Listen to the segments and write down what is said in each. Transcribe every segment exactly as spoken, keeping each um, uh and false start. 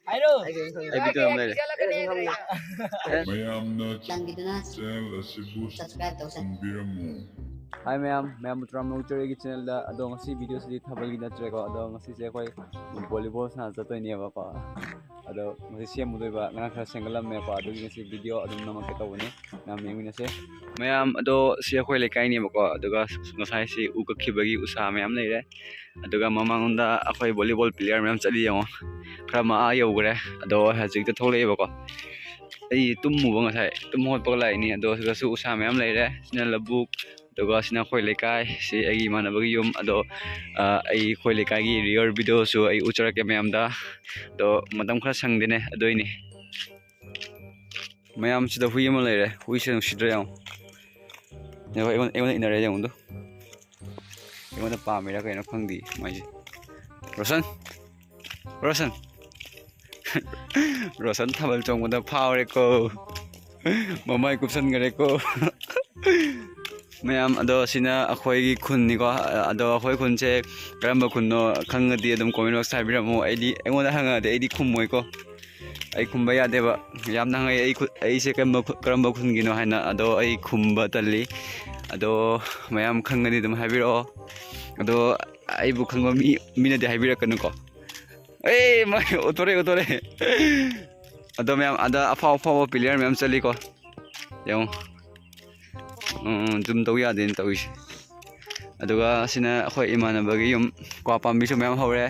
ꯍꯥꯏꯔꯣ꯫ ꯑꯩ video ꯑꯃ ꯂꯩꯔꯦ꯫ ꯃꯌꯥꯝꯅ ꯆꯥꯟꯕꯤꯗꯨꯅ channel ꯑꯁꯤꯕꯨ subscribe ꯇꯧꯁꯟ- ꯇꯧꯕꯤꯔꯝꯃꯨ꯫ Hi ꯃꯌꯥꯝ, ꯃꯌꯥꯝꯕꯨ ꯇꯔꯥꯝꯅ ꯑꯣꯛꯆꯔꯤ ꯑꯩꯒꯤ channelꯗ꯫ ꯑꯗꯣ ꯉꯁꯤ videoꯁꯤꯗꯤ ꯊꯥꯕꯜꯒꯤ ꯅꯠꯇ꯭ꯔꯦꯀꯣ꯫ ꯑꯗꯣ ꯉꯁꯤꯁꯦ ꯑꯩꯈꯣꯏ volleyball ꯁꯥꯟꯅ ꯆꯠꯇꯣꯏꯅꯦꯕꯀꯣ꯫ ꯑꯗꯣ ꯉꯁꯤ ꯁꯦꯝꯃꯨꯗꯣꯏꯕ, ꯉꯔꯥꯡ ꯈꯔ ꯁꯦꯝꯒꯠꯂꯝꯃꯦꯀꯣ꯫ ꯑꯗꯨꯒꯤ ꯉꯁꯤ video ꯑꯗꯨꯝ ꯅꯝꯃꯛꯀꯦ ꯇꯧꯕꯅꯤ, ꯃꯌꯥꯝ ꯌꯦꯡꯃꯤꯟꯅꯁꯦ꯫ ꯃꯌꯥꯝ, ꯑꯗꯣ ꯁꯤ ꯑꯩꯈꯣꯏ ꯂꯩꯀꯥꯏꯅꯦꯕꯀꯣ꯫ ꯑꯗꯨꯒ ꯉꯁꯥꯏꯁꯤ ꯎ ꯀꯛꯈꯤꯕꯒꯤ ꯎꯁꯥ ꯃꯌꯥꯝ ꯂꯩꯔꯦ꯫ ꯑꯗꯨꯒ ꯃꯃꯥꯡꯂꯣꯝꯗ ꯑꯩꯈꯣꯏ volleyball player ꯃꯌꯥꯝ ꯆꯠꯂꯤ ꯌꯦꯡꯉꯣ꯫ ꯈꯔ ꯑꯃ ꯑꯥ ꯌꯧꯈ꯭ꯔꯦ꯫ ꯑꯗꯣ ꯍꯧꯖꯤꯛꯇ ꯊꯣꯛꯂꯛꯑꯦꯕꯀꯣ꯫ ꯑꯩ ꯇꯨꯝꯃꯨꯕ ꯉꯁꯥꯏ, ꯇꯨꯝ ꯍꯧꯒꯠꯄꯒ ꯂꯥꯛꯏꯅꯤ꯫ ꯑꯗꯣ ꯁꯤꯗꯁꯨ ꯎꯁꯥ ꯃꯌꯥꯝ ꯂꯩꯔꯦ꯫ ꯁꯤꯅ ꯂꯧꯕꯨꯛ, ꯑꯗꯨꯒ ꯁꯤꯅ ꯑꯩꯈꯣꯏ ꯂꯩꯀꯥꯏ, ꯁꯤ ꯑꯩꯒꯤ ꯏꯃꯥꯟꯅꯕꯒꯤ ꯌꯨꯝ꯫ ꯑꯗꯣ, ꯑ, ꯑꯩ, ꯑꯩꯈꯣꯏ ꯂꯩꯀꯥꯏꯒꯤ real videoꯁꯨ ꯑꯩ ꯎꯠꯆꯔꯛꯀꯦ ꯃꯌꯥꯝꯗ꯫ ꯑꯗꯣ ꯃꯇꯝ ꯈꯔ ꯁꯪꯗꯦꯅꯦ, ꯑꯗꯨꯏꯅꯤ꯫ ꯃꯌꯥꯝ, ꯁꯤꯗ ꯍꯨꯏ ꯑꯃ ꯂꯩꯔꯦ꯫ ꯍꯨꯏꯁꯦ ꯅꯨꯡꯁꯤꯗ꯭ꯔꯥ ꯌꯦꯡꯉꯣ꯫ ꯌꯦꯡꯉꯣ, ꯑꯩꯉꯣꯟꯗ, ꯑꯩꯉꯣꯟꯗ ꯏꯟꯅꯔꯦ ꯌꯦꯡꯉꯣ ꯑꯗꯨ꯫ ꯑꯩꯉꯣꯟꯗ ꯄꯥꯝꯃꯤꯔꯥ ꯀꯩꯅꯣ ꯈꯪꯗꯦ ꯃꯥꯏꯁꯦ꯫ ꯔꯣꯁꯟ! ꯔꯣꯁꯟ! ꯔꯣꯁꯟ ꯊꯥꯕꯜ ꯆꯣꯡꯕꯗ ꯐꯥꯎꯔꯦꯀꯣ꯫ ꯃꯃꯥꯏ ꯀꯨꯞꯁꯟꯈꯔꯦꯀꯣ꯫ ꯃꯌꯥꯝ, ꯑꯗꯣ ꯁꯤꯅ ꯑꯩꯈꯣꯏꯒꯤ ꯈꯨꯟꯅꯤꯀꯣ꯫ ꯑꯗꯣ ꯑꯩꯈꯣꯏ ꯈꯨꯟꯁꯦ ꯀꯔꯝꯕ ꯈꯨꯟꯅꯣ ꯈꯪꯉꯗꯤ ꯑꯗꯨꯝ comment boxꯇ ꯍꯥꯏꯕꯤꯔꯝꯃꯣ꯫ ꯑꯩꯗꯤ, ꯑꯩꯉꯣꯟꯗ ꯍꯪꯉꯛꯑꯗꯤ ꯑꯩꯗꯤ ꯈꯨꯝꯃꯣꯏꯀꯣ꯫ ꯑꯩ ꯈꯨꯝꯕ ꯌꯥꯗꯦꯕ꯫ ꯌꯥꯝꯅ ꯍꯪꯉꯛꯑꯦ, ꯑꯩ ꯈꯨ-, ꯑꯩꯁꯦ ꯀꯔꯝꯕ ꯈꯨ-, ꯀꯔꯝꯕ ꯈꯨꯟꯒꯤꯅꯣ ꯍꯥꯏꯅ꯫ ꯑꯗꯣ ꯑꯩ ꯈꯨꯝꯕ ꯇꯜꯂꯤ꯫ ꯑꯗꯣ ꯃꯌꯥꯝ ꯈꯪꯉꯗꯤ ꯑꯗꯨꯝ ꯍꯥꯏꯕꯤꯔꯛꯑꯣ꯫ ꯑꯗꯣ ꯑꯩꯕꯨ ꯈꯪꯕ ꯃꯤ, ꯃꯤꯅꯗꯤ ꯍꯥꯏꯕꯤꯔꯛꯀꯅꯨꯀꯣ꯫ ꯑꯦ, ꯃꯥꯏ ꯑꯣꯟꯊꯣꯔꯛꯑꯦ, ꯑꯣꯟꯊꯣꯔꯛꯑꯦ꯫ ꯑꯗꯣ ꯃꯌꯥꯝ, ꯑꯗ ꯑꯐꯥꯎ ꯑꯐꯥꯎꯕ player ꯃꯌꯥꯝ ꯆꯠꯂꯤꯀꯣ꯫ ꯌꯦꯡꯉꯣ꯫ ꯎꯝ, zoom ꯇꯧ ꯌꯥꯗꯦꯅ ꯇꯧꯔꯤꯁꯦ꯫ ꯑꯗꯨꯒ ꯁꯤꯅ ꯑꯩꯈꯣꯏ ꯏꯃꯥꯟꯅꯕꯒꯤ ꯌꯨꯝ꯫ ꯀ꯭ꯋꯥ ꯄꯥꯝꯕꯤꯁꯨ ꯃꯌꯥꯝ ꯍꯧꯔꯦ꯫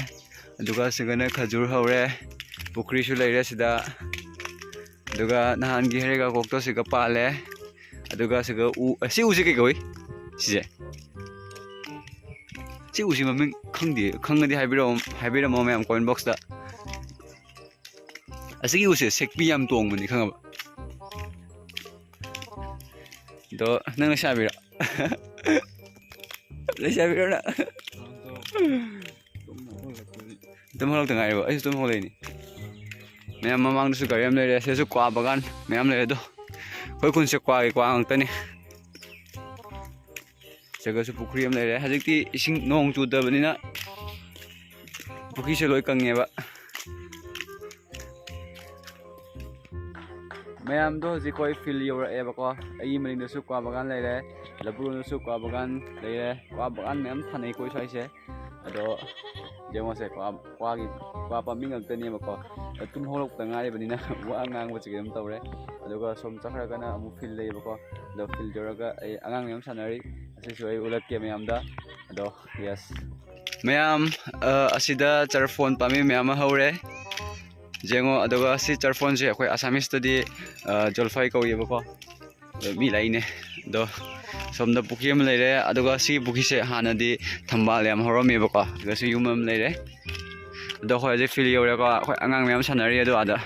ꯑꯗꯨꯒ ꯁꯤꯒꯅ ꯈꯖꯨꯔ ꯍꯧꯔꯦ꯫ ꯄꯨꯈ꯭ꯔꯤꯁꯨ ꯂꯩꯔꯦ ꯁꯤꯗ꯫ ꯑꯗꯨꯒ ꯅꯍꯥꯟꯒꯤ ꯍꯩꯔꯩꯒꯥ ꯀꯣꯛꯇꯣ ꯁꯤꯒ ꯄꯥꯜꯂꯦ꯫ ꯑꯗꯨꯒ ꯁꯤꯒ ꯎ, ꯁꯤ ꯎꯁꯤ ꯀꯩ ꯀꯧꯏ? ꯁꯤꯁꯦ꯫ ꯁꯤ ꯎꯁꯤ ꯃꯃꯤꯡ ꯈꯪꯗꯦ꯫ ꯈꯪꯉꯗꯤ ꯍꯥꯏꯕꯤꯔꯛꯑꯣ, ꯍꯥꯏꯕꯤꯔꯝꯃꯣ ꯃꯌꯥꯝ comment boxꯇ꯫ ꯑꯁꯤꯒꯤ ꯎꯁꯦ ꯁꯦꯛꯄꯤ ꯌꯥꯝ ꯇꯣꯡꯕꯅꯤ, ꯈꯪꯉꯕ? ꯑꯗꯣ ꯅꯪ ꯂꯩꯁꯥꯕꯤꯔꯣ? ꯂꯩꯁꯥꯕꯤꯔꯣ ꯅꯪ? ꯇꯨꯝ ꯍꯧꯒꯠꯂꯛꯇ ꯉꯥꯏꯔꯤꯕ? ꯑꯩꯁꯨ ꯇꯨꯝ ꯍꯧꯒꯠꯂꯛꯏꯅꯤ꯫ ꯃꯌꯥꯝ ꯃꯃꯥꯡꯗꯁꯨ ꯒꯥꯔꯤ ꯑꯃ ꯂꯩꯔꯦ, ꯁꯤꯗꯁꯨ ꯀ꯭ꯋꯥ ꯕꯒꯥꯟ ꯃꯌꯥꯝ ꯂꯩꯔꯦ꯫ ꯑꯗꯣ ꯑꯩꯈꯣꯏ ꯈꯨꯟꯁꯦ ꯀ꯭ꯋꯥꯒꯤ ꯀ꯭ꯋꯥ ꯉꯥꯛꯇꯅꯤ꯫ ꯁꯤꯗꯁꯨ ꯄꯨꯈ꯭ꯔꯤ ꯑꯃ ꯂꯩꯔꯦ꯫ ꯍꯧꯖꯤꯛꯇꯤ ꯏꯁꯤꯡ, ꯅꯣꯡ ꯆꯨꯗꯕꯅꯤꯅ ꯄꯨꯈ꯭ꯔꯤꯁꯦ ꯂꯣꯏ ꯀꯪꯉꯦꯕ꯫ ꯃꯌꯥꯝꯗꯣ ꯍꯧꯖꯤꯛ ꯑꯩꯈꯣꯏ ꯐꯤꯜ ꯌꯧꯔꯛꯑꯦꯕꯀꯣ꯫ ꯑꯩꯒꯤ ꯃꯅꯤꯡꯗꯁꯨ ꯀ꯭ꯋꯥ ꯕꯒꯥꯟ ꯂꯩꯔꯦ, ꯂꯕꯨꯔꯣꯝꯗꯁꯨ ꯀ꯭ꯋꯥ ꯕꯒꯥꯟ ꯂꯩꯔꯦ꯫ ꯀ꯭ꯋꯥ ꯕꯒꯥꯟ ꯃꯌꯥꯝ ꯊꯥꯅꯩꯀꯣ ꯁ꯭ꯋꯥꯏꯁꯦ꯫ ꯑꯗꯣ ꯌꯦꯡꯉꯣꯁꯦ, ꯀ꯭ꯋꯥ, ꯀ꯭ꯋꯥꯒꯤ, ꯀ꯭ꯋꯥ ꯄꯥꯝꯕꯤ ꯉꯥꯛꯇꯅꯦꯕꯀꯣ꯫ ꯑꯗꯣ ꯇꯨꯝ ꯍꯧꯔꯛꯄꯗ ꯉꯥꯏꯔꯤꯕꯅꯤꯅ ꯋꯥ ꯉꯥꯡꯕꯁꯤ ꯀꯩꯅꯣꯝ ꯇꯧꯔꯦ꯫ ꯑꯗꯨꯒ ꯁꯣꯝ ꯆꯠꯈ꯭ꯔꯒꯅ ꯑꯃꯨꯛ ꯐꯤꯜ ꯂꯩꯌꯦꯕꯀꯣ꯫ ꯑꯗꯣ ꯐꯤꯜ ꯌꯧꯔꯒ ꯑꯩ ꯑꯉꯥꯡ ꯃꯌꯥꯝ ꯁꯥꯟꯅꯔꯤ, ꯑꯁꯤꯁꯨ ꯑꯩ ꯎꯠꯂꯛꯀꯦ ꯃꯌꯥꯝꯗ꯫ ꯑꯗꯣ ꯌꯦꯁ, ꯃꯌꯥꯝ, ꯑ, ꯑꯁꯤꯗ ꯆꯔꯐꯣꯟ ꯄꯥꯝꯕꯤ ꯃꯌꯥꯝ ꯑꯃ ꯍꯧꯔꯦ꯫ ꯌꯦꯡꯉꯣ, ꯑꯗꯨꯒ ꯁꯤ ꯆꯔꯐꯣꯟꯁꯦ ꯑꯩꯈꯣꯏ ꯑꯁꯥꯃꯤꯁꯇꯗꯤ, ꯑ, ꯖꯣꯜꯐꯥꯏ ꯀꯧꯏꯕꯀꯣ꯫ ꯑꯗꯣ ꯃꯤ ꯂꯩꯅꯦ꯫ ꯑꯗꯣ ꯁꯣꯝꯗ ꯄꯨꯈ꯭ꯔꯤ ꯑꯃ ꯂꯩꯔꯦ, ꯑꯗꯨꯒ ꯁꯤꯒꯤ ꯄꯨꯈ꯭ꯔꯤꯁꯦ ꯍꯥꯟꯅꯗꯤ ꯊꯝꯕꯥꯜ ꯌꯥꯝ ꯍꯧꯔꯝꯃꯦꯕꯀꯣ꯫ ꯑꯗꯨꯒꯁꯨ ꯌꯨꯝ ꯑꯃ ꯂꯩꯔꯦ꯫ ꯑꯗꯣ ꯑꯩꯈꯣꯏ ꯍꯧꯖꯤꯛ ꯐꯤꯜ ꯌꯧꯔꯦꯀꯣ꯫ ꯑꯩꯈꯣꯏ ꯑꯉꯥꯡ ꯃꯌꯥꯝ ꯁꯥꯟꯅꯔꯤ ꯑꯗꯣ ꯑꯥꯗ꯫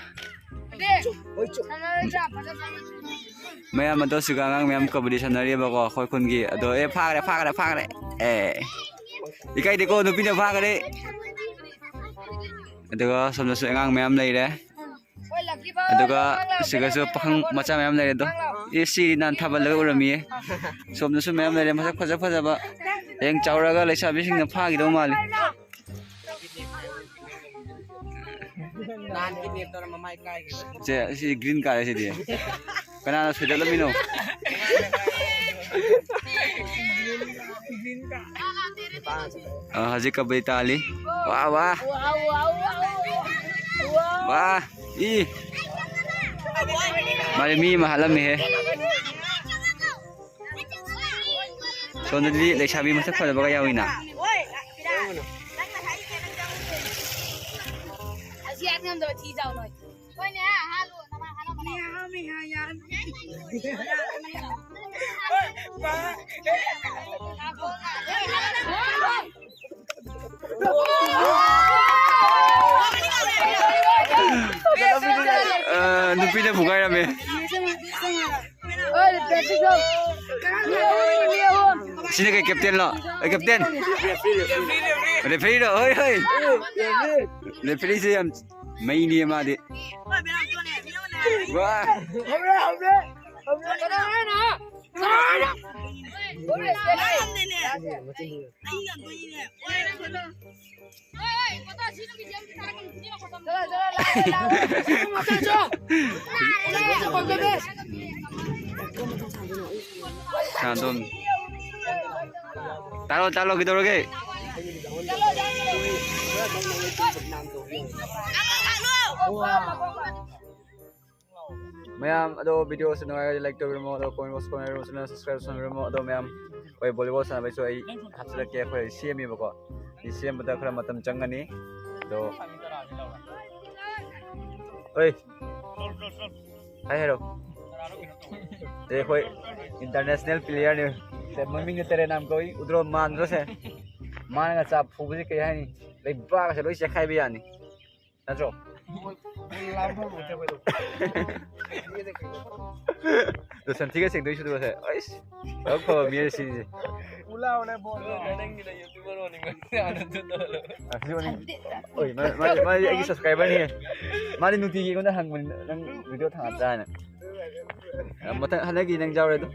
ꯃꯌꯥꯝ ꯑꯗꯣ ꯁꯤꯒ ꯑꯉꯥꯡ ꯃꯌꯥꯝ ꯀꯕꯗꯤ ꯁꯥꯟꯅꯔꯤꯕꯀꯣ ꯑꯩꯈꯣꯏ ꯈꯨꯟꯒꯤ꯫ ꯑꯗꯣ ꯑꯦ, ꯐꯥꯈ꯭ꯔꯦ, ꯐꯥꯈ꯭ꯔꯦ, ꯐꯥꯈ꯭ꯔꯦ꯫ ꯑꯦ, ꯏꯀꯥꯏꯗꯦꯀꯣ, ꯅꯨꯄꯤꯅ ꯐꯥꯈ꯭ꯔꯦ꯫ ꯑꯗꯨꯒ ꯁꯣꯝꯗꯁꯨ ꯑꯉꯥꯡ ꯃꯌꯥꯝ ꯂꯩꯔꯦ꯫ ꯑꯗꯨꯒ ꯁꯤꯒꯁꯨ ꯄꯥꯈꯪ ꯃꯆꯥ ꯃꯌꯥꯝ ꯂꯩꯔꯦ꯫ ꯑꯗꯣ ꯑꯦ, ꯁꯤ ꯅꯍꯥꯟ ꯊꯥꯕꯜꯗꯒ ꯎꯔꯝꯃꯤꯌꯦ꯫ ꯁꯣꯝꯗꯁꯨ ꯃꯌꯥꯝ ꯂꯩꯔꯦ, ꯃꯁꯛ ꯐꯖ ꯐꯖꯕ꯫ ꯍꯌꯦꯡ ꯆꯥꯎꯔꯒ ꯂꯩꯁꯥꯕꯤꯁꯤꯡꯅ ꯐꯥꯈꯤꯗꯧ ꯃꯥꯜꯂꯤ꯫ ꯅꯍꯥꯟ ꯀꯤꯗꯅꯦꯞ ꯇꯧꯔ ꯃꯃꯥꯏ ꯀꯥꯏꯈ꯭ꯔꯦ꯫ ꯁꯦ, ꯁꯤ ꯒ꯭ꯔꯤꯟ ꯀꯥꯔꯦ ꯁꯤꯗꯤ꯫ ꯀꯅꯥꯅ ꯁꯣꯏꯗꯠꯂꯝꯃꯤꯅꯣ? ꯑ, ꯍꯧꯖꯤꯛ ꯀꯕꯗꯤ ꯇꯥꯜꯂꯤ꯫ ꯋꯥ, ꯋꯥ꯫ ꯋꯥ, ꯏ꯫ ꯃꯥꯗꯤ ꯃꯤ ꯑꯃ ꯍꯥꯠꯂꯝꯃꯤꯍꯦ꯫ ꯁꯣꯝꯗꯗꯤ ꯂꯩꯁꯥꯕꯤ ꯃꯁꯛ ꯐꯖꯕꯒ ꯌꯥꯎꯏꯅ꯫ ꯑꯁꯤ ꯌꯥꯠ ꯉꯝꯗꯕ ꯊꯤ ꯆꯥꯎ ꯅꯣꯏ꯫ ꯍꯣꯏꯅꯦ, ꯍꯥꯠꯂꯨ, ꯅꯃꯥ ꯍꯥꯠꯂꯝꯃꯅꯤ꯫ ꯑ, ꯅꯨꯄꯤꯅ ꯐꯨꯒꯥꯏꯔꯝꯃꯦ꯫ ꯁꯤꯅ ꯀꯩ ꯀꯦꯞꯇꯦꯟꯂꯣ? ꯑꯦ, ꯀꯦꯞꯇꯦꯟ꯫ ꯔꯦꯐ꯭ꯔꯤꯔꯣ? ꯍꯣꯏ, ꯍꯣꯏ꯫ ꯔꯦꯐ꯭ꯔꯤꯁꯦ ꯌꯥꯝ ꯃꯩꯅꯤ ꯃꯥꯗꯤ꯫ ꯋꯥ꯫ ꯁꯅꯥꯇꯣꯝ꯫ ꯇꯥꯔꯣ, ꯇꯥꯔꯣ, ꯀꯩꯗꯧꯔꯒꯦ? ꯃꯌꯥꯝ ꯑꯗꯣ video ꯁꯤ ꯅꯨꯡꯉꯥꯏꯔꯗꯤ like ꯇꯧꯕꯤꯔꯝꯃꯣ, ꯑꯗꯣ comment box comment ꯁꯨꯅ subscribe ꯁꯨꯅꯕꯤꯔꯝꯃꯣ꯫ ꯑꯗꯣ ꯃꯌꯥꯝ ꯑꯩꯈꯣꯏ volleyball ꯁꯥꯟꯅꯕꯩꯁꯨ ꯑꯩ ꯍꯥꯞꯆꯤꯜꯂꯛꯀꯦ꯫ ꯑꯩꯈꯣꯏ ꯁꯦꯝꯃꯤꯕꯀꯣ, ꯁꯤ ꯁꯦꯝꯕꯗ ꯈꯔ ꯃꯇꯝ ꯆꯪꯒꯅꯤ꯫ ꯑꯗꯣ ꯍꯣꯏ, ꯍꯥꯏ ꯍꯥꯏꯔꯣ꯫ ꯑꯦ, ꯑꯩꯈꯣꯏ international player ꯅꯤ꯫ ꯁꯦ, ꯃꯃꯤꯡꯅ ꯇꯔꯦꯠ ꯅꯥꯝ ꯀꯧꯏ꯫ ꯎꯗ꯭ꯔꯣ, ꯃꯥꯟꯗ꯭ꯔꯣ ꯁꯦ? ꯃꯥꯅꯒ ꯆꯥ ꯐꯨꯕꯁꯦ ꯀꯩ ꯍꯥꯏꯅꯤ? ꯂꯩꯕꯥꯛꯀꯁꯦ ꯂꯣꯏ ꯆꯦꯛꯈꯥꯏꯕ ꯌꯥꯅꯤ꯫ ꯅꯠꯇ꯭ꯔꯣ? ꯂꯣꯁꯟ ꯊꯤꯒ ꯁꯦꯡꯗꯣꯏꯁꯨ ꯂꯣꯁꯦ꯫ ꯑꯩꯁ, ꯂꯥꯏꯕꯛ ꯐꯕ ꯃꯤꯅꯦ ꯁꯤꯁꯦ꯫ ꯑꯁꯤ ꯑꯣꯏꯅꯤ꯫ ꯑꯣꯏ, ꯃꯥ-, ꯃꯥꯗꯤ, ꯃꯥꯗꯤ ꯑꯩꯒꯤ subscriber ꯅꯤꯍꯦ꯫ ꯃꯥꯗꯤ ꯅꯨꯡꯇꯤꯒꯤ ꯑꯩꯉꯣꯟꯗ ꯍꯪꯕꯅꯤ, "ꯅꯪ video ꯊꯥꯒꯠꯇ꯭ꯔꯥ?" ꯍꯥꯏꯅ꯫ ꯃꯊꯪ ꯍꯟꯗꯛꯀꯤ ꯅꯪ ꯌꯥꯎꯔꯦ ꯑꯗꯨꯝ꯫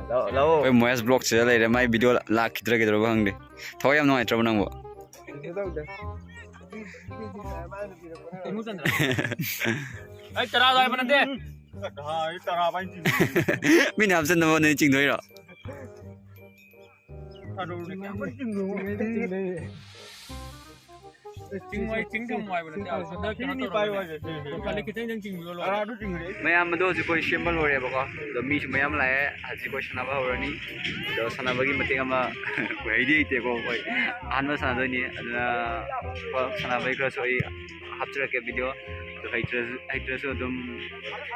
ꯂꯥꯛꯑꯣ, ꯂꯥꯛꯑꯣ꯫ ꯑꯩꯈꯣꯏ ꯃꯣꯍꯦꯁ vlog ꯁꯤꯗ ꯂꯩꯔꯦ, ꯃꯥꯏ video ꯂꯥꯛꯈꯤꯗ꯭ꯔꯥ ꯀꯩꯗꯧꯔꯕ ꯈꯪꯗꯦ꯫ ꯊꯋꯥꯏ ꯌꯥꯝ ꯅꯨꯡꯉꯥꯏꯇ꯭ꯔꯕ ꯅꯪꯕꯨ? ꯑꯩ ꯇꯔꯥ ꯍꯥꯏꯕ ꯅꯠꯇꯦ꯫ ꯃꯤꯅ ꯍꯥꯞꯆꯟꯅꯕ ꯅꯣꯏ ꯆꯤꯡꯗꯣꯏꯔꯣ? ꯆꯤꯡ ꯍꯣꯏ, ꯆꯤꯡ ꯊꯝꯃꯣ ꯍꯥꯏꯕ ꯅꯠꯇꯦ꯫ ꯑꯁꯣꯝꯗ ꯀꯩꯅꯣ ꯇꯧꯔꯣ꯫ ꯈꯤꯇꯪ ꯆꯤꯡꯕꯤꯌꯣ ꯂꯣꯏꯔꯦ꯫ ꯃꯌꯥꯝ ꯑꯗꯣ ꯍꯧꯖꯤꯛ ꯑꯩꯈꯣꯏ ꯁꯦꯝꯕ ꯂꯣꯏꯔꯦꯕꯀꯣ꯫ ꯑꯗꯣ ꯃꯤꯁꯨ ꯃꯌꯥꯝ ꯂꯥꯛꯑꯦ꯫ ꯍꯧꯖꯤꯛ ꯑꯩꯈꯣꯏ ꯁꯥꯟꯅꯕ ꯍꯧꯔꯅꯤ꯫ ꯑꯗꯣ ꯁꯥꯟꯅꯕꯒꯤ ꯃꯇꯦꯛ ꯑꯃ ꯑꯩꯈꯣꯏ ꯍꯩꯗꯤ ꯍꯩꯇꯦꯀꯣ꯫ ꯑꯩꯈꯣꯏ ꯑꯍꯥꯟꯕ ꯁꯥꯟꯅꯗꯣꯏꯅꯤ꯫ ꯑꯗꯨꯅ ꯀꯣ ꯁꯥꯟꯅꯕꯒꯤ ꯈꯔꯁꯨ ꯑꯩ ꯍꯥꯞꯆꯔꯛꯀꯦ video꯫ ꯑꯗꯣ ꯍꯩꯇ꯭ꯔꯁꯨ, ꯍꯩꯇ꯭ꯔꯁꯨ ꯑꯗꯨꯝ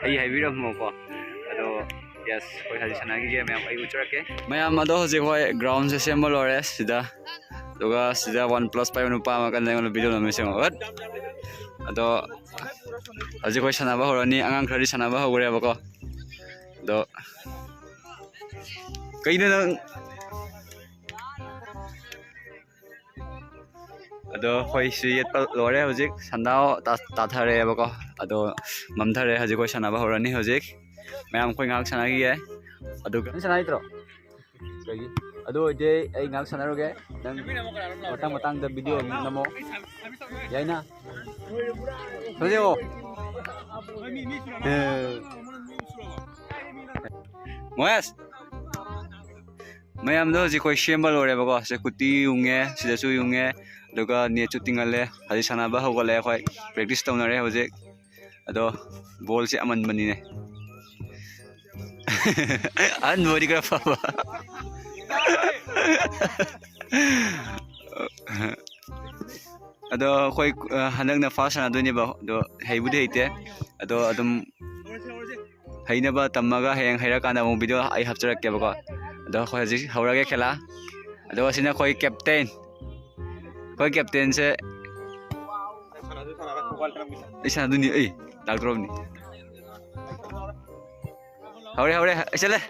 ꯑꯩ ꯍꯥꯏꯕꯤꯔꯝꯃꯣꯀꯣ꯫ ꯑꯗꯣ yes, ꯑꯩꯈꯣꯏ ꯍꯧꯖꯤꯛ ꯁꯥꯟꯅꯈꯤꯒꯦ ꯃꯌꯥꯝ, ꯑꯩ ꯎꯠꯆꯔꯛꯀꯦ꯫ ꯃꯌꯥꯝ ꯑꯗꯣ ꯍꯧꯖꯤꯛ ꯑꯩꯈꯣꯏ ground ꯁꯦ ꯁꯦꯝꯕ ꯂꯣꯏꯔꯦ ꯁꯤꯗ꯫ ꯑꯗꯨꯒ ꯁꯤꯗ OnePlus ꯄꯥꯏꯕ ꯅꯨꯄꯥ ꯑꯃ ꯀꯟꯅ ꯑꯩꯉꯣꯟꯗ video ꯅꯝꯃꯤ, ꯁꯦꯡꯉꯣ꯫ ꯍꯠ! ꯑꯗꯣ ꯍꯧꯖꯤꯛ ꯑꯩꯈꯣꯏ ꯁꯥꯟꯅꯕ ꯍꯧꯔꯅꯤ꯫ ꯑꯉꯥꯡ ꯈꯔꯗꯤ ꯁꯥꯟꯅꯕ ꯍꯧꯈ꯭ꯔꯦꯕꯀꯣ꯫ ꯑꯗꯣ ꯀꯩꯅꯣ ꯅꯪ? ꯑꯗꯣ ꯑꯩꯈꯣꯏꯁꯨ ꯌꯦꯠꯄ ꯂꯣꯏꯔꯦ ꯍꯧꯖꯤꯛ꯫ ꯁꯟꯗꯥꯎ ꯇꯥ-, ꯇꯥꯊꯔꯛꯑꯦꯕꯀꯣ꯫ ꯑꯗꯣ ꯃꯝꯊꯔꯦ꯫ ꯍꯧꯖꯤꯛ ꯑꯩꯈꯣꯏ ꯁꯥꯟꯅꯕ ꯍꯧꯔꯅꯤ ꯍꯧꯖꯤꯛ꯫ ꯃꯌꯥꯝ ꯑꯩꯈꯣꯏ ꯉꯥꯏꯍꯥꯛ ꯁꯥꯟꯅꯈꯤꯒꯦ꯫ ꯑꯗꯨꯒ ꯅꯪ ꯁꯥꯟꯅ ꯍꯩꯇ꯭ꯔꯣ? ꯀꯩꯒꯤ? ꯑꯗꯨ ꯑꯣꯏꯔꯗꯤ ꯑꯩ ꯉꯥꯏꯍꯥꯛ ꯁꯥꯟꯅꯔꯨꯒꯦ꯫ ꯅꯪ ꯃꯇꯥꯡ ꯃꯇꯥꯡꯗ video ꯑꯃꯨꯛ ꯅꯝꯃꯣ꯫ ꯌꯥꯏꯅ? ꯁꯥꯟꯅꯁꯦ꯫ ꯃꯣꯍꯦꯁ! ꯃꯌꯥꯝꯗꯣ ꯍꯧꯖꯤꯛ ꯑꯩꯈꯣꯏ ꯁꯦꯝꯕ ꯂꯣꯏꯔꯦꯕꯀꯣ꯫ ꯁꯦ ꯀꯨꯇꯤ ꯌꯨꯡꯉꯦ, ꯁꯤꯗꯁꯨ ꯌꯨꯡꯉꯦ, ꯑꯗꯨꯒ netꯁꯨ ꯇꯤꯡꯍꯜꯂꯦ꯫ ꯍꯧꯖꯤꯛ ꯁꯥꯟꯅꯕ ꯍꯧꯒꯠꯂꯦ꯫ ꯑꯩꯈꯣꯏ practice ꯇꯧꯅꯔꯦ ꯍꯧꯖꯤꯛ꯫ ꯑꯗꯣ ballꯁꯦ ꯑꯃꯟꯕꯅꯤꯅꯦ꯫ ꯑꯍꯟꯕ ꯑꯣꯏꯗꯤ ꯈꯔ ꯐꯕ꯫ ꯑꯗꯣ ꯑꯩꯈꯣꯏ, ꯑ, ꯍꯟꯗꯛꯅ first ꯁꯥꯟꯅꯗꯣꯏꯅꯦꯕ꯫ ꯑꯗꯣ ꯍꯩꯕꯨꯗꯤ ꯍꯩꯇꯦ꯫ ꯑꯗꯣ ꯑꯗꯨꯝ ꯍꯩꯅꯕ ꯇꯝꯃꯒ ꯍꯌꯦꯡ ꯍꯩꯔꯀꯥꯟꯗ ꯑꯃꯨꯛ video ꯑꯩ ꯍꯥꯞꯆꯔꯛꯀꯦꯕꯀꯣ꯫ ꯑꯗꯣ ꯑꯩꯈꯣꯏ ꯍꯧꯖꯤꯛ ꯍꯧꯔꯒꯦ ꯈꯦꯂꯥ꯫ ꯑꯗꯣ ꯑꯁꯤꯅ ꯑꯩꯈꯣꯏ captain꯫ ꯑꯩꯈꯣꯏ captainꯁꯦ ꯑꯩ ꯁꯥꯟꯅꯗꯣꯏꯅꯤ꯫ ꯑꯩ ꯂꯥꯛꯇꯣꯔꯕꯅꯤ꯫ ꯍꯧꯔꯦ, ꯍꯧꯔꯦ꯫ ꯑꯩ ꯆꯠꯂꯦ꯫